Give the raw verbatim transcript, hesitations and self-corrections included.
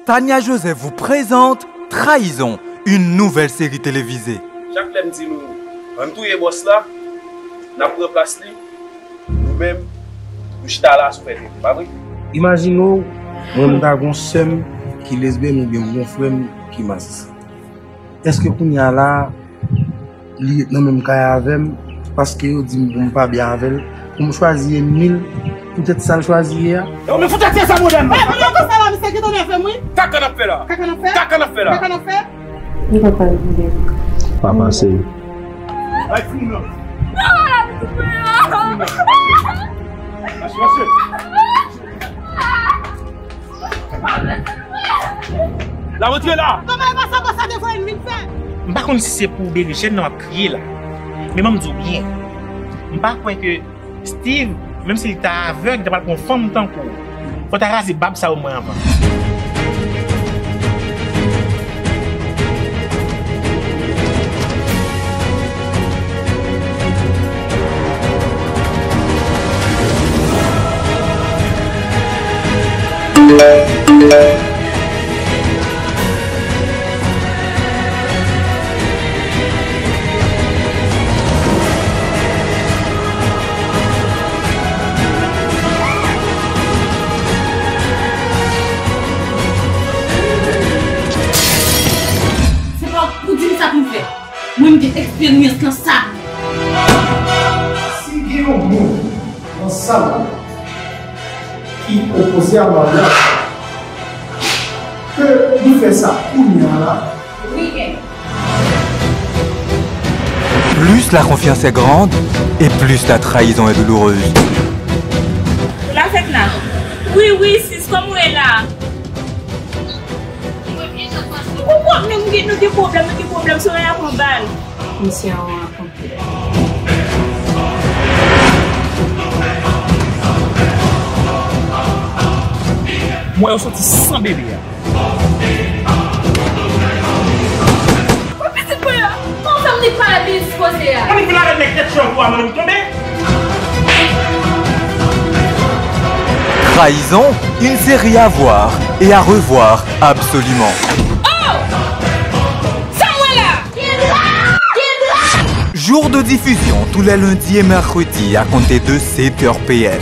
Tania Joseph vous présente Trahison, une nouvelle série télévisée. Chak lè m di nou, ann touye bòs la, n ap pran plas li, nou menm, nou chita la sou fè teren, pa vre? Imajine w, mwen m ta gon sè m ki lesbyèn oubyen m gon frè m ki masisi. Èske kounye a la, li ret nan menm kay avè m, paske yo di m pou m pa byen avè l, pou m chwazi ènmi l, poutèt sa l chwazi ye a. Yo, men fout atire sa, modèm! Hey, mwen nan konsa la, misye gentan nève m, wi. Kaka n ap fè la! Kaka n ap fè? Kaka n ap fè la! Kaka n ap fè? Ou pa pale modèm. Pa pase. Ay, fou nan! Mache, mache! La rantre la! Kòman e pa sa, pa sa devan ènmi l fè? M pa konn si se pou berejèn nan m ap kriye la. Men ban m di w byen. M pa kwè ke Steve, menm si li ta avèg, li ta pral pran fanm tankou w. Fò w ta raze bab sa w mwen anvan. Se pa pou di m sa pou m fè. Mwen, m gen eksperyans nan sa. Si gen yon moun nan sal la ki opoze a maryaj, ke li fè sa kounye a la. Wi, gen. Plus la confiance est grande et plus la trahison est douloureuse. Ou la, Fedna? Wi, wi, sis, kòman w ye la? Ou konprann, men nou gen, nou gen pwoblèm, nou gen pwoblèm, Soraya pran bal. Misye an rakonte. M wè yo soti san bebe a. Pitit mwen an, kòman fè m nik pale byen sipoze a? Mwen vin avèk nèg tèt chanpou a, mwen tonbe. Trahison, une série à voir et à revoir absolument. Oh! Sa m wè la? Jour de diffusion tous les lundis et mercredis à compter de sept heures P M.